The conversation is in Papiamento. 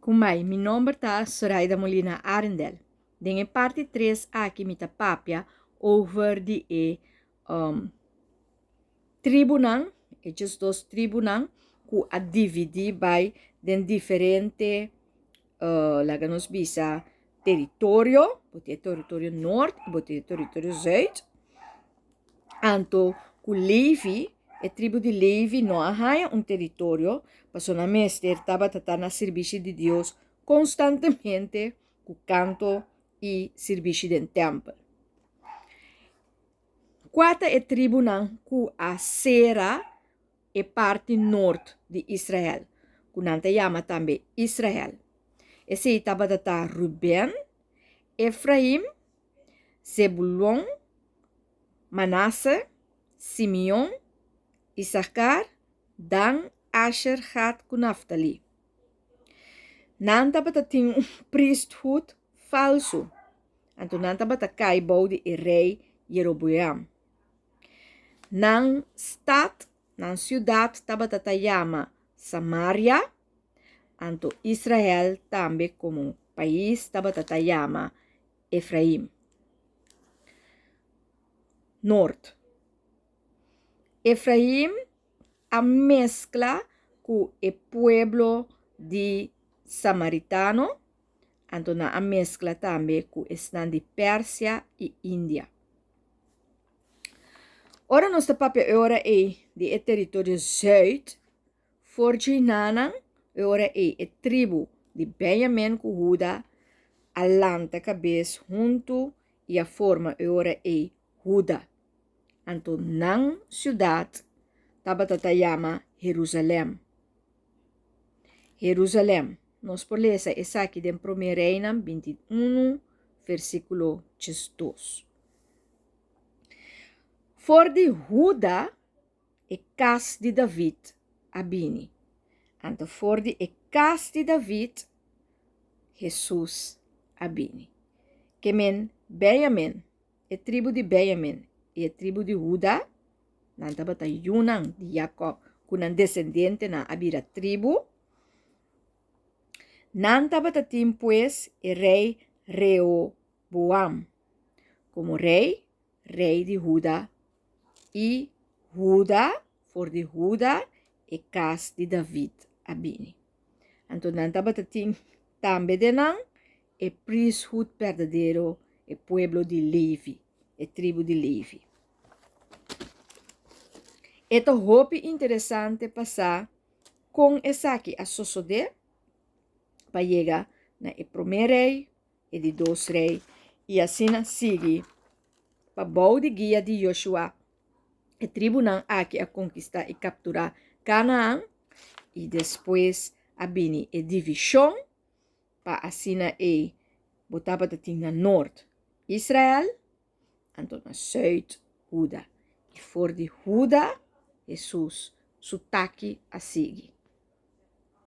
Kumai, mi nomber ta Soraida Molina Arendel. Den e parti 3 aki mi ta papia over di e um, tribunan, e 12 tribunan ku a dividí bai den diferente, laga nos bisa, teritorio, bo tin e teritorio nort i bo tin e teritorio zuid. Anto ku Levi, e tribu di Levi no a haña un teritorio, pasobra nan mester tabata ta na sirbishi di Dios konstantemente ku kanto i sirbishi den tèmpel. Kua ta e tribunan ku a sera e parti nort di Israel, ku nan ta yama tambe Israel? Esei tabata ta Ruben, Efraim, Zebulon, Manase, Simeon, Isakar, Dan, Asher, Gad ku Naftali. Nan tabata tin un priesthood falsu, anto nan tabata kai bou di e rei Jeroboam. Nan stat, nan siudat tabata ta yama Samaria, anto Israel tambe komo pais tabata ta yama Efraim. Nort. Efraim a meskla ku e pueblo di Samaritano, anto nan a meskla tambe ku esnan di Persia i India. Ora nos ta papia e ora ei di e teritorio zùit, for dje nanan, e ora ei e tribu di Benjamin ku Huda a lanta kabes huntu i a forma e ora ei Huda. Anto nan siudat tabata ta yama Herusalèm. Herusalèm. Nos por lesa esaki den Promé Reinan 21, versíkulo 12. For di Huda e kas di David a bini. Anto for di e kas di David Hesus a bini. Ke men Benjamin, e tribu di Benjamin i e tribu di Huda, nan tabata yunan di Jakòb ku nan desendientenan a bira tribu. Nan tabata tin pues e rei Rehoboam komo rei, rei di Huda i Huda, for di Huda e kas di David a bini. Anto nan tabata tin tambe den nan e priesthood berdadero, e pueblo di Levi, e tribu di Levi. E ta hopi interesante pa sa kon esaki a sosodé pa yega na e promé rei, e di dos rei i asina sigui pa bou di guia di Joshua. E tribunan aki a konkistá i kapturá Kanaan i despues a bini e divishon pa asina ei bo tabata tin na nort Israel, anto na sùit Huda. I for di Huda Hesus su taki a sigui.